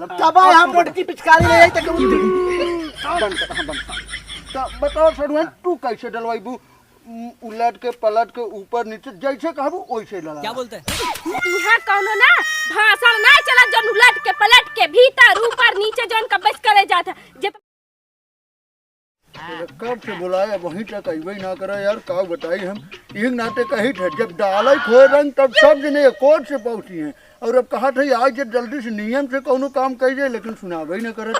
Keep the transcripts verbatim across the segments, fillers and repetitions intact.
तब हम मोटकी पिचकारी ले आई, तक बंद कर, हाँ, बंद कर। तो बताओ सड़ुआ, तू कैसे डलवाइबू? उम, उलट के, पलट के, ऊपर नीचे, जैसे कहबू वैसे लगा। क्या बोलते हैं? यहाँ कौनो ना भाषण ना चला, जौन उलट के, पलट के, भीतर, ऊपर, नीचे, जौन कब्बस करे जात है। जे कब से बुलाए, वहीं तक अइबे ना करे यार, का बताई हम। एक नाते कही थे, जब डाले खोए रंग, तब सब जने एक ओर से पहुँची हैं। और अब कहा थे, आज जब जल्दी से नियम से कौनो काम कइल जाए, लेकिन सुनाबे ही ना करत।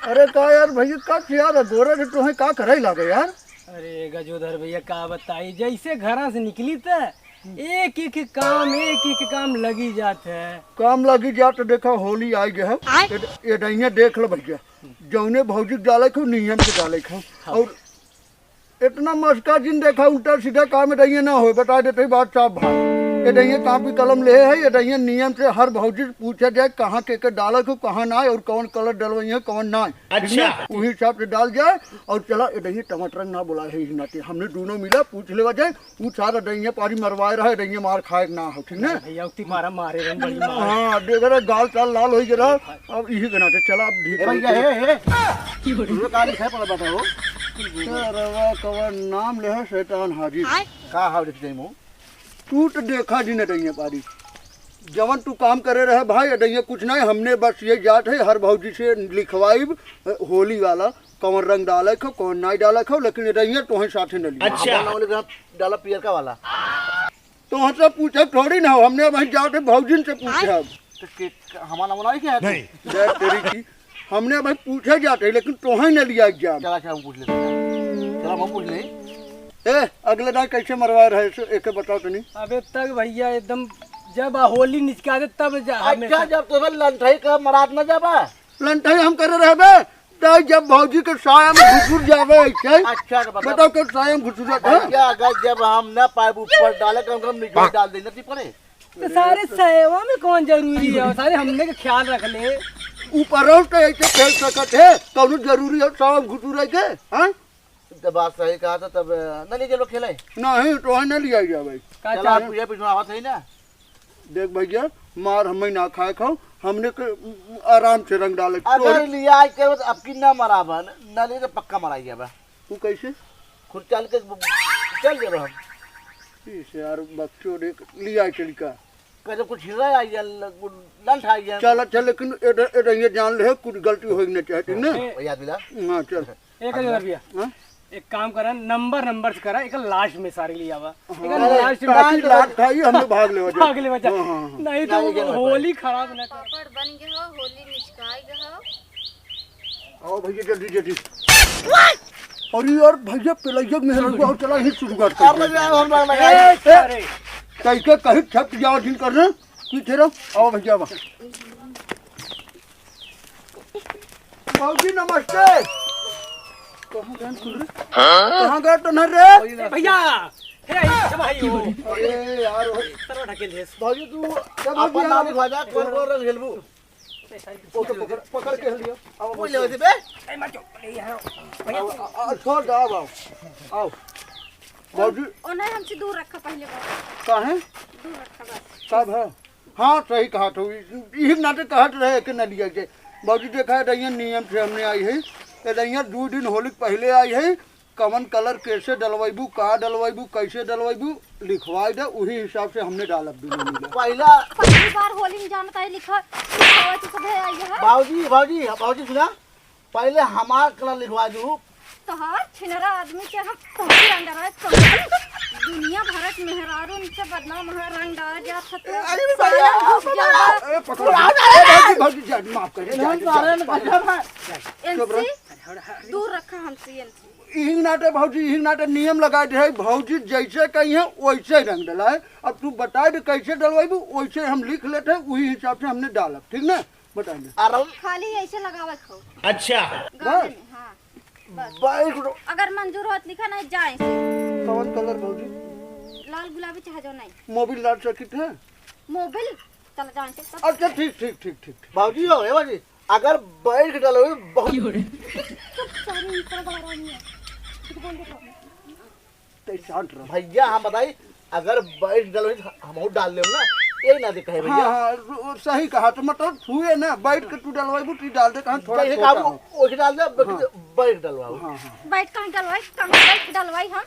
अरे का यार भैया, का यार गोरा से तोहे का करे लागे यार? अरे गजोधर भैया, का बताई, जैसे घरा से निकली त एक एक काम, एक एक काम लगी जात है। काम लगी जात, देखा होली आई गए है। आय। ए, ए डैया देख लो भैया, जौने भौजी के डाले के हो, नियम से डाले के हो। हाँ। और इतना मस्का जिन देखा, उल्टा सीधा काम ए डैया ना होए, बता देते ही बात साफ भाई। ए डैया कापी कलम ले है, ए डैया नियम से हर भौजी से पूछा जाए कहाँ के के डाले के हो, कहाँ ना, और कौन कलर डलवाई है, कौन ना। अच्छा। ठीक ना? वही हिसाब से डाल जाए। और चला, ए डैया टमाटर ना बोला है, इस नाते हमने दोनों मिला पूछ लेवा जाए। ऊ सारा डैया पारी मरवाए रहे, डैया मार खाए के ना हो, ठीक ना? भैया, उतनी मारा मारे रहे, बड़ी मार। हाँ, देख रहे, गाल चाल लाल होई गे रहा। अब इही के नाते चला, अब ढीक ए भैया, होई हे, हे। तुझे का लिखा है, पहले बताओ। सरवा कवन नाम ले है, शैतान हाजिर। आय। का हाव लिख दे मो? तू तो देखा जी न डैया पारी। जवन तू काम करे रहे भाई, डैया कुछ नहीं, हमने बस ये जात है, हर भौजी से लिखवाइब, होली वाला, कौन रंग डाले खो, कौन नहीं डाले खो, लेकिन डैया तोहे साथे न लिया। अच्छा। कौन रंग डाला? पियर का वाला। तोहसे पूछे थोड़ी ना हो, हमने भाई जाते भौजिन से पूछे। तो के, हमारा नाम नहीं क्या है? नहीं। जय तेरी की, हमने भाई पूछे जाते, लेकिन तोहे न लिया जाब। चला, अच्छा, हम पूछ लेते हैं। चला, हम पूछ ले। ए, अगले दाई कैसे मरवा रहे सो, एके बताओ तनी। अबे तक भैया एकदम जब होली निचका दे तब जा, अच्छा, हमेशा। जब तो लंठई का मरात न जाबा। लंठई हम करे रहबे, तो जब भौजी के साया में घुसुर जावे ऐसे। अच्छा, तो बताओ। बताओ के साया में घुसुर जाता है? भैया, अगर जब हम ना पाइप ऊपर डाले, कम से कम नीचे डाल देना थी पड़े। तो सारे सेवा में कौन जरूरी है? सारे हमने के ख्याल रख ले। ऊपर और तो ऐसे खेल सकत है, कौनो जरूरी है साया में घुसुर के? हाँ? जब बात सही कहा था, तब न ले चलो खेले। नहीं, तो है न लिया जावे। का चला, चाहे? आप ये पिछुआ आवत है ना। देख भैया, मार हमें ना खाए खाओ, हमने के आराम से रंग डाले। अगर तोरे लिया के अब की ना मराबन, ना ले तो पक्का मराई जाबा। तू कैसे? खुद चल के चल जाबा हम। इस यार बकचोद एक लिया चल का। कहे कुछ हिला आई जा, ल-, लंठ आई जा। चल, चल, लेकिन ए, ए, ए, ये जान ले, कुछ गलती होई ना चाहती ना। ए, याद दिला। हाँ, चल। एक हजार रुपया। हाँ? एक काम करा, नंबर, नंबर से करा, एक लास्ट में सारी ले आवा। हाँ, एक लास्ट में। काफी लाट था, ये हमने भाग लेवा जा। भाग लेवा जा। हाँ, हाँ, हाँ। नहीं तो नहीं, वो ये होली खराब ना कर। पापड़ बन गए हो, होली निचकाई गए हो। आओ भैया, जल्दी, जल्दी। अरे यार, भैया, पिलैया में लग गया, चला, ही शुरू कर। अब लग गया, हम लग गया। ए, ए, अरे। कहीं के कहीं छप जाओ, जिन करना, पीछे रहो। आओ भैया, आओ। बाबूजी, नमस्ते। कहाँ गए तुम रे? कहाँ गए तुम रे? ए, भैया, हे, हे, भाई, ओ। अरे यार, ओ। तरवा ढकेल देस। बाबूजी, तू, क्या बाबूजी, अपन नाम यार? लिखवा जा, कौन कौन रंग खेलबू? ओके, पकड़, पकड़ के लियो। आओ, बोल ले वैसे बे। ए, मत जाओ, ले यार। भैया, आओ, तू आओ, आओ, छोड़ दो, आओ, आओ। आओ। बाबूजी। ओने हमसे दूर रखा पहले बाबू। का है? दूर रखा बस। सब है? हाँ, सही कहा तो। यही नाते कहत रहे कि न लिया जाए। बाबूजी, देखा है, रैया नियम से हमने आई है। ये रैया दो दिन होली के पहले आई है। कवन कलर कैसे डलवाइबू, का डलवाइबू, कैसे डलवाइबू, लिखवाई दे, उही हिसाब से हमने डालब दुनो मिला। पहिला पहली बार होली में जानत आई लिखा, लिखावा तो सभे आई है। बाबूजी, बाबूजी, बाबूजी सुना, पहले हमार कलर लिखवा दू। तोहार छिनरा आदमी के हम तोहके रंग डराए, तोहके दुनिया भर के मेहरारू इनसे बदनाम है, रंग डाल जात है तो अरे भैया, साला घुस जावा। अरे पकड़। अरे भौजी, भौजी, जा, माफ कर, जा, जा, जा, जा। एनसी, दूर रखा हमसे एनसी। इही नाते भौजी, इही नाते नियम लगा दे है, भौजी जैसे कही है वैसे रंग डलाए। अब तू बता दे कैसे डलवाइबू, वैसे हम लिख लेते हैं, वही हिसाब से हमने डालब, ठीक ना? बता दे। आराम। खाली ऐसे लगावे खाओ। अच्छा। गावे बस? में, हाँ। बस। बैठ रो। अगर मंजूर होत लिखा नहीं जाए से। कौन कलर भौजी? लाल गुलाबी चाहे जो नहीं। मोबिल लाल सकित है? मोबिल? चल जाए से। अच्छा, ठीक, ठीक, ठीक, ठीक, ठीक। भौजी हो, ए भौजी, अगर बैठ के डालो, बहुत क्यों रे? चुप, सारी ऊपर बाहर आ रही है। कुछ बोल दे तो। ते शांत रहो। भैया, हम बताई, अगर बैठ डालो, हम और डाल लेब ना। यही ना दे कहे हाँ, भैया। हाँ, वो सही कहा, तो मतलब छुए ना, बैठ के तू डलवाई, तू डाल दे, कहाँ थोड़ा जैसे छोटा काबू, हो। वैसे डाल दे, बैठ हाँ। के, बैठ डलवाओ। हाँ, हाँ। बैठ कहाँ डलवाई, कहाँ बैठ डलवाई हम?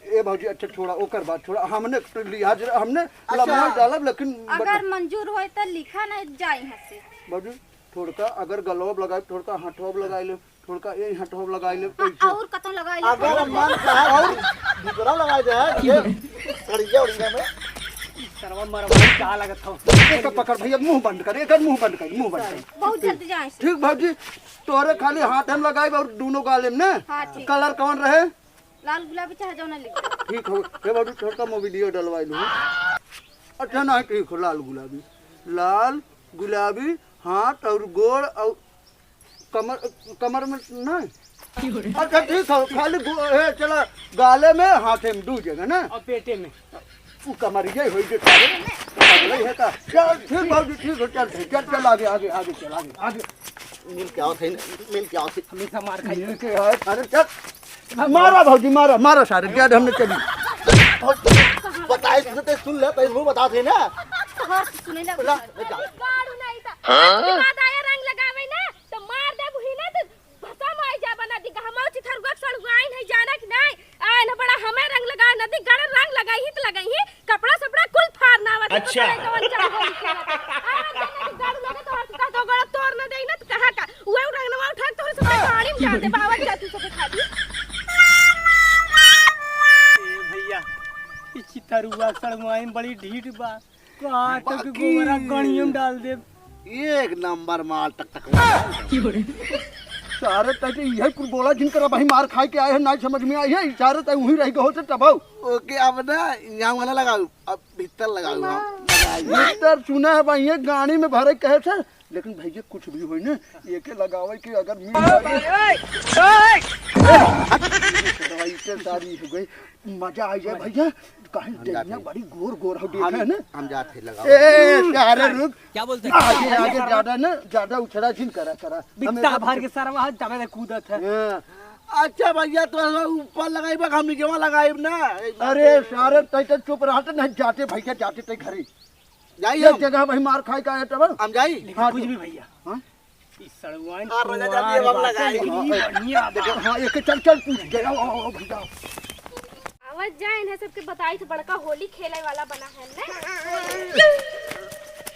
ए भौजी, अच्छा छोड़ा, ओकर बात छोड़ा, हमने तो लिहाज, हमने अच्छा। लमवा डालब, लेकिन अगर बता- मंजूर होए तो लिखा नहीं जाए यहाँ से। भौजी, थोड़का अगर गलवा लगाए, थोड़का हाथवा लगाए ले। थोड़का ए हटवा लगाई ले, आ, ऐसे। और कतौ लगाई ले। अगर मन कहा और दूसरा लगाई दे, ये सड़िया उड़िया में। सरवा मरवा का लगत हो। एक पकड़ भैया, मुंह बंद कर, एक मुंह बंद कर, मुंह बंद कर। बहुत जल्दी जाए। ठीक भौजी, तोहरे खाली हाथ हम लगाई और दोनों गाले में ना। हाँ, ठीक। कलर कौन रहे? लाल गुलाबी चाहे जौना लिख दे। ठीक हो, हे भौजी, थोड़का मोबिलियो डलवाई लूँ। अच्छा, नहीं, ठीक हो, लाल गुलाबी, लाल गुलाबी हाथ और गोड़ और कमर, कमर में नहीं। अच्छा, ठीक है, खाली गो-, हे, चला, गाले में, हाथे में, दू जगह ना। और पेटे में। उ कमर ये होई जे सारे। पगले है का? चल, ठीक भौजी, ठीक हो, चल, चल, चल, चल, आगे, आगे, आगे, चल, आगे, आगे। मिल के आओ थे, मिल के आओ थे। हमेशा मार खाई। मिल के आओ, अरे, चल। मारा भौजी, मारा, मारा सारे, क्या हमने चली। बताए, सुनते, सुन ले, पहले मुंह बता थे ना। तोहर से सुने ले। ला, ले जा। गाड़ू नहीं था। हाँ? आज के बाद आया रंग लगावे ना, तो मार दे बुही ना, तो भसम आई जा बना दी। गहमा चिथरुआ सड़ुआइन है, जाना कि नहीं? आए ना बड़ा हमें रंग लगा, नदी गड़ रंग लगाई ही तो लगाई ही, कपड़ा सपड़ा कुल फाड़ना आवत है, अच्छा। पता नहीं कौन चाल होली खेलत है। आए ना जाना कि गाड़ू लगे तो हर का दो गड़ा तोड़ न देई ना, तो कहाँ का? उहे रंगनवा उठा के तोहरे सब गाड़ी में डाल दे, बावल जा तू सब खा दी। ए भैया, ई चिथरुआ सड़ुआइन बड़ी ढीठ बा। कहाँ तक बाकी गोबरा गणियम डाल दे। एक नंबर माल टकटक। सारे तैं तो यही कुल बोला जिनकर अब ही मार खाए के आए हैं, ना समझ में आई है, सारे तैं वहीं रह गए होते तब आओ। ओके, अब ना यहाँ वाला लगाओ, अब भीतर लगाओ हम। भीतर सुना है भाई, ये गाड़ी में भरे कहे थे, लेकिन भैया कुछ भी होई ना, एके लगावे के अगर मिल जाए। ए, ए, ए, इतने सारी हो गई। मजा आ जाए भैया, कहीं हम जाते डेनिया हैं। बड़ी गोर गोर हो, हम, देखे ना? हम जाते हैं, लगाओ। ए, प्यारे रुक। क्या बोलते हैं? आगे, आगे ज्यादा ना, ज्यादा उछड़ा झिन करा, करा। बिकता हमेशा भर के सरवा है, तबे से कूदत है। हाँ। अच्छा भैया, तो ऊपर लगाई बा, हम नीचे लगाई ना। अरे सारे, तै तो चुप रहा, तो नहीं जाते भैया, जाते तै घरे। जाई एक हम। जगह वही मार खाए का है तब। हम जाई। लेकिन हाँ, कुछ तो भी भैया। हाँ? ई सड़ुआइन आ, राजा कुंवार जाती है, हम बाटे, लगाई। इतनी बढ़िया बा। देखो, हाँ, एक चल, चल, पूछ, गया, आओ, आओ, आओ, भैया। आवत जाए, इन्हें सबके बताई तो बड़का होली खेले वाला बना है ना।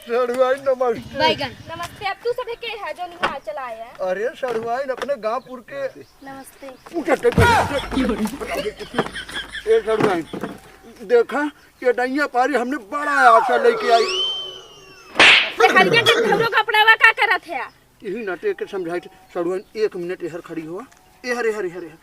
सड़ुआइन नमस्ते। बैगन। नमस्ते, अब तू सभे के है जो निहार चला आया? अरे सड़ुआइन अपने गांवपुर के। नमस्ते। उठे, उठे, उठे, उठे। ए सड़ुआइन, देखा, ये डैया पारी हमने बड़ा आशा लेके आई। ये हरिया के घरो कपड़ावा का करत है? यही नाटे के समझाई थे, सड़ुआइन, एक मिनट एहर खड़ी हुआ, एहर, एहर, एहर, एहर।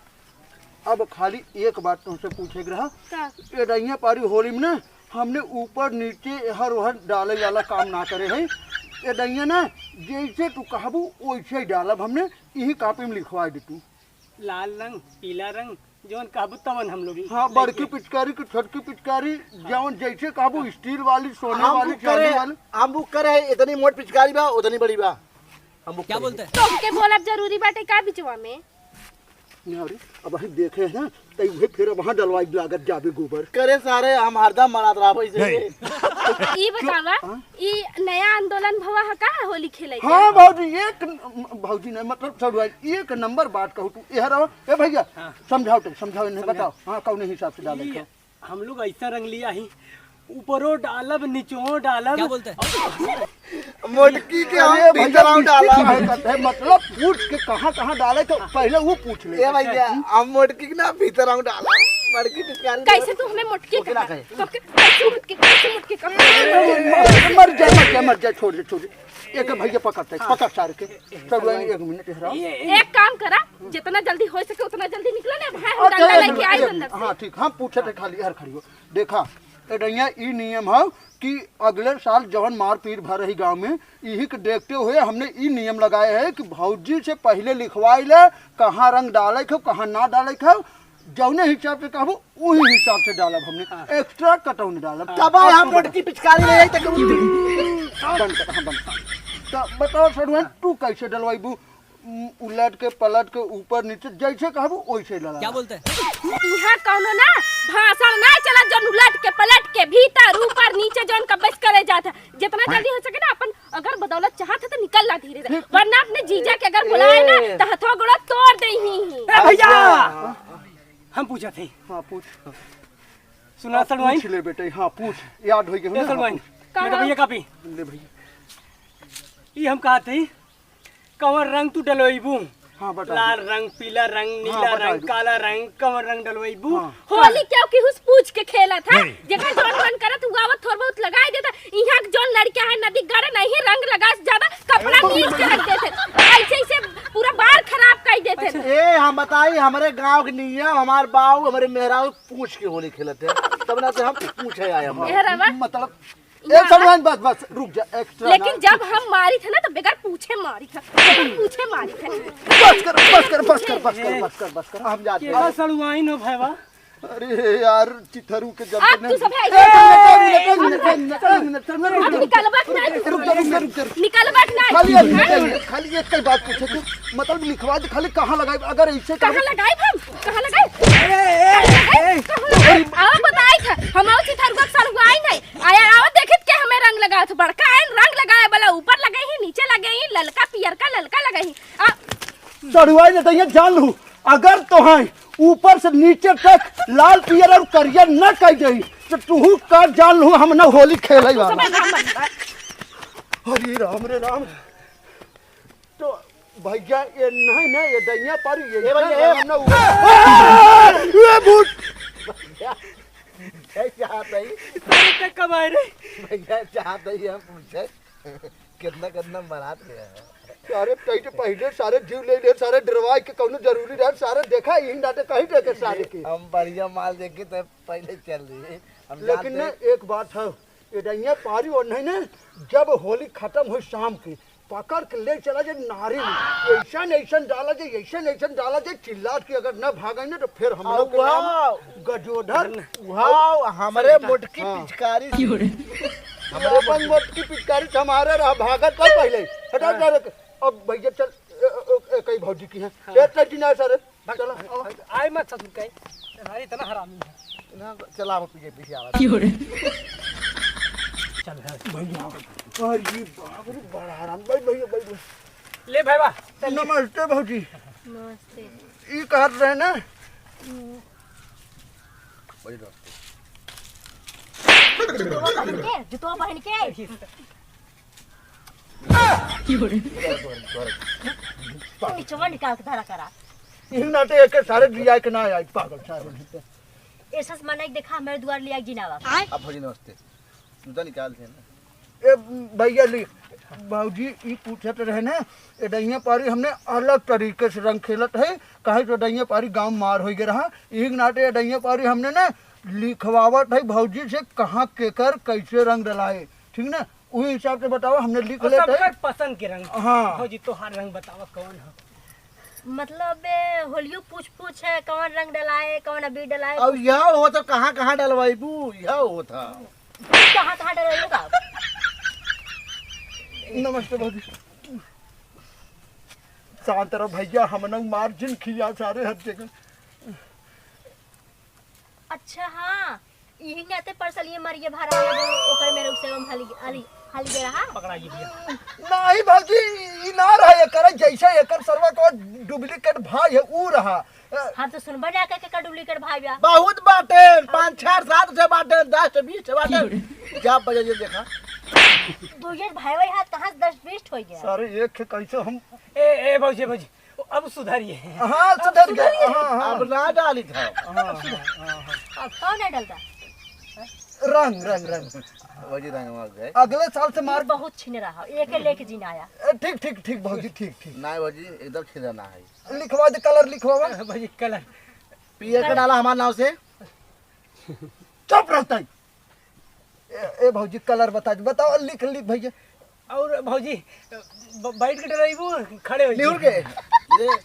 अब खाली एक बात तुमसे पूछे के रहा। का? ये डैया पारी होली में ना, हमने ऊपर नीचे एहर ओहर डाले वाला काम ना करे है। ये डैया ना, जैसे तू कहबू, वैसे ही डालब हमने, यही कॉपी में लिखवा दे तू। लाल रंग, पीला रंग, जौन कहबू तवन हम लोग हाँ, लेके बड़की पिचकारी की छोटकी पिचकारी, जौन जैसे कहबू, स्टील वाली, सोने हम वाली, बुक करे, चांदी वाली। हम बुक करे, इतनी मोट पिचकारी बा, उतनी बड़ी बा। हम बुक क्या करे। बोलते हैं? तो हमके बोलब जरूरी बाटे का बिचवा में? नहीं, अरे, अब हम देखे हैं ना, तो उहे फिर वहाँ डलवाई लागत जाबे गोबर। करे सारे, हम हरदम मरात रहबो इसे। नहीं। ई बतावा, हाँ? ई नया आंदोलन भवा है का होली खेले के? हाँ भौजी, एक न-, भौजी नहीं, मतलब सड़ुआइन, एक नंबर बात कहू तू। एहर आओ, ए भैया, हाँ। समझाओ तो, समझाओ इन्हें, समझाओ। बताओ, हाँ, कौन हिसाब से डाले ई के? हम लोग ऐसा रंग लिया ही, ऊपरो डालब, नीचो डालब। क्या बोलते हैं? मोटकी के हम अरे भैया, भीतर आऊं डालब। काहे करते हैं? मतलब पूछ के कहाँ, कहाँ डाले तो पहले वो पूछ ले। ए भैया, हम मोटकी के ना भीतर आऊं डालब। बड़की पिचकारी कैसे तू हमें मोटकी ओकरा कहा? कहे। तो के-, कैसे मोटकी, कैसे मोटकी कहा? मर जा, मर जा, मर जा, छोड़ दे, छोड़ दे। एक भैया पकड़ते हैं, पकड़ सारे के। चलो, एक मिनट, हराओ। एक काम करा, जितना जल्दी हो सके उतना जल्दी निकलो ना, भाई, हम अच्छा, डंडा एक लेके मिनट, आई एक अंदर मिनट। से। हाँ, ठीक, हम पूछे थे खाली, हर खड़ी हो। देखा, ए डैया, ई नियम है कि अगले साल जवन मारपीट भर रही गांव में, इही के देखते हुए हमने ई नियम लगाए है कि भौजी से पहले लिखवाई ले, कहाँ रंग डाले के, कहाँ ना डाले के, जौने हिसाब से कहबो, वही हिसाब से डालब हमने। हाँ। Extra कतौ न डालब। हाँ। तब हम मोटकी पिचकारी ले जाई, तक बंद कर, हाँ, बंद कर। तो बताओ सड़ुआइन, तू कैसे डलवाइबू? उम, उलट के, पलट के, ऊपर नीचे, जैसे कहबू, वैसे डलाला। क्या बोलते हैं? कौनो ना भाषण ना चला, जौन उलट के पलट के भीतर ऊपर नीचे जौन कब्बे से करे जात है। जितना जल्दी हो सके ना अपन अगर बदौलत चाहत है तो निकल ला धीरे से, वरना अपने जीजा के अगर बुलाए ना तो हथवा गोड़ा तोड़ दे ही। ए भैया, हम पूछत हई। हाँ, पूछ। सुना सड़वाइन? पूछ ले बेटे, हाँ, पूछ। याद होई गए ए ना, हाँ, सड़वाइन, पूछ। का मेरा है? भैया कापी। ले भैया। ई हम कहत हई, कवन रंग तू डलवैबू? हाँ, बता। लाल रंग, पीला रंग, हाँ, नीला बता रंग, दो। काला रंग, कवन रंग डलवैबू? हाँ। होली क्यों केहू से पूछ के खेलत है? जेकर जौन मन करत हुआ वो थोड़ बहुत लगाई देता। इहाँ के जौन लड़का है नदी गड़े नहीं रंग लगा ज्यादा कपड़ा नीच के रख देते। ऐसे ऐसे पूरा बार खराब कर देते। अच्छा। ए, हम बताई, हमरे गांव के नियम, हमार बाऊ, हमरे मेहरारू पूछ के होली खेलत है, तब ना से हम पूछे आए हम। ए रवा। मतलब, ए, सड़वाइन, बस, बस, रुक जा, एक्स्ट्रा लेकिन ना। जब हम मारी थे ना, तो बगैर पूछे मारी थे, बगैर पूछे मारी थे। बस कर, बस कर, बस कर, बस कर, बस कर, बस कर, हम जाते हैं। केला सड़वाइन हो भैया। अरे यार, चिथरू के जब आप तूने तू सब है। एक मिनट, एक मिनट, एक मिनट, एक मिनट, एक मिनट, एक मिनट, आप निकलबा कि नहीं? रुक जा, रुक जा, रुक जा, रुक जा। निकलबा कि नहीं? खाली एक, हैं? एक मिनट, खाली एक ही बात पूछे थे, मतलब लिखवा दे, खाली कहाँ लगाए, अगर ऐसे कहाँ लगाए हम? कहाँ लगाए? ए, ए, ए, ए। कहाँ लगाए? आओ बताई थे, हम आओ चिथरू के सड़वाइन है। आया, आओ देखित के हमें रंग लगावत, बड़का आइन रंग लगाए वाला, ऊपर लगे ही, नीचे लगे ही, ललका पियरका ललका लगे ही। आ, सड़ुआई ने तो ये जान लू, अगर तोहाई ऊपर से नीचे तक लाल पियर और करिया न कह जाई, तो तुहू का जान लू हम न होली खेले वाला। अरे राम रे राम। तो भैया, ये नहीं ना, ये दैया पारी, ये ए भैया, इधर ए। हम ना ऊपर। ए भूत। भैया, ये चाहत है। अरे, तक कब आए रे? भैया, चाहत है, हम पूछे, कितना, कितना मरात गया है। सारे कहीं तो पहले सारे जीव ले ले, सारे डरवाए के कौनो जरूरी रहे, सारे देखा यही नाटे कहीं देखे सारे के। हम बढ़िया माल देखे तो पहले चल रही। हम लेकिन जानते ना, एक बात है, ये दैया पारी और नहीं ना, जब होली खत्म हुई शाम की, पकड़ के ले चला जे नारी में, ऐसन, ऐसन डाला जे, ऐसन, ऐसन डाला जे, चिल्लात के अगर न भागे न, तो फिर हम लोग के नाम गजोधर। वाओ, हमरे मोटकी पिचकारी से। हमरे अपन मोटकी पिचकारी से हमारे रहा, भागत का पहले। हटा, हटा, हटा। अब भैया चल, ए, ए, ए, कई भौजी की हैं। हाँ। ए, चल जी ना सर। चलो, आओ। आए मत ससुर कहीं। भाई इतना हरामी है। ना, चला, वो पीछे, पीछे आवा। चल, है। भैया, अरे बाप रे, बड़ा हराम। बैठ, भैया, बैठ, बैठ। ले भाई बा, चल। नमस्ते भौजी। नमस्ते। ई कहत रहे ना। बैठ। जुतवा पहन के, जुतवा पहन के। तू निचवा निकाल के धरा करा। ई नाटे एके सारे लिया के ना आई, पागल सारे। ऐसा से मना एक देखा, हमारे दुआर लिया गिनावा। अब भौजी नमस्ते, जूता निकाल दे ना। ए भैया ली, भौजी ई पूछत रहे ना, ए डैया पारी हमने अलग तरीके से रंग खेलत है, काहे तो डैया पारी गाँव मार हो गए रहा, ई नाटे ए डैया पारी हमने ना लिखवावत है भौजी से कहाँ केकर कैसे रंग डलाए, ठीक ना? उही हिसाब से बतावा, हमने लिख और लेते हैं। सबका पसंद के रंग। हाँ। भौजी, तोहार रंग बतावा, कौन है? मतलब, ए, होलियो पूछ पूछ है, कौन रंग डलाए, कौन अबीर डलाए। अब यह हो तो कहाँ, कहाँ डलवाइबू, यह हो था। कहाँ, कहाँ डलवाइबू का? नमस्ते भौजी। शांत रहो भैया, हम लोग मार जिन खिया सारे हर जगह। अच्छा, हाँ, इही नाते परसलिए मरिए भरा है, वो ओकर मेरे उसे हम हली, हली, हली दे रहा। पकड़ा ये भैया। नहीं भौजी, ई ना रहा, एकर जैसे एकर सरवा को डुप्लीकेट भाई है, ऊ रहा। हम तो सुनबे ना के, के डुप्लीकेट भाई बा। बहुत बाटे, पाँच, छह, सात से बाटे, दस से बीस से बाटे। क्या बजे ये देखा? दो ये भाई, भाई हाथ कहाँ से दस बीस हो गया? सारे एक खे कैसे हम ए, ए, भौजी, भौजी, अब सुधरिए। हाँ, सुधर गया। सुधर गया। हाँ, हाँ। अब ना डाली था। हाँ, हाँ, हाँ, हाँ। अब कौन है डलता? रंग, रंग, रंग। वही रंग मार गए। अगले साल से ये मार बहुत छीन रहा, एक लेके जीना आया। ए, ठीक, ठीक, ठीक, भौजी, ठीक, ठीक। नहीं भौजी, एकदम छीना ना है। लिखवा दे, कलर लिखवावा। भौजी, कलर। पियर का डाला हमारे नाम से। चुप रहता है। ए, ए भौजी, कलर बता दे, बताओ, लिख, लिख भैया। और भौजी, ब-, बैठ के डलवाइबू, खड़े हो निहुर के? ये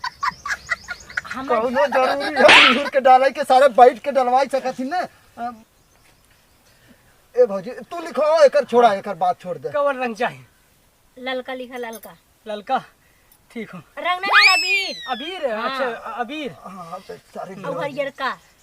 हम कौनो जरूरी है निहुर के डाले के, सारे बैठ के डलवाई सकत ही ना। ए भौजी, तू लिखवाओ, एकर छोड़ा, एकर बात छोड़ दे। कवन रंग चाही? ललका लिखा, ललका। ललका, ठीक हो। रंग ना डाल, अबीर। अबीर, हाँ। अच्छा, अ-, अबीर। हाँ, तो सारे और हरियरका।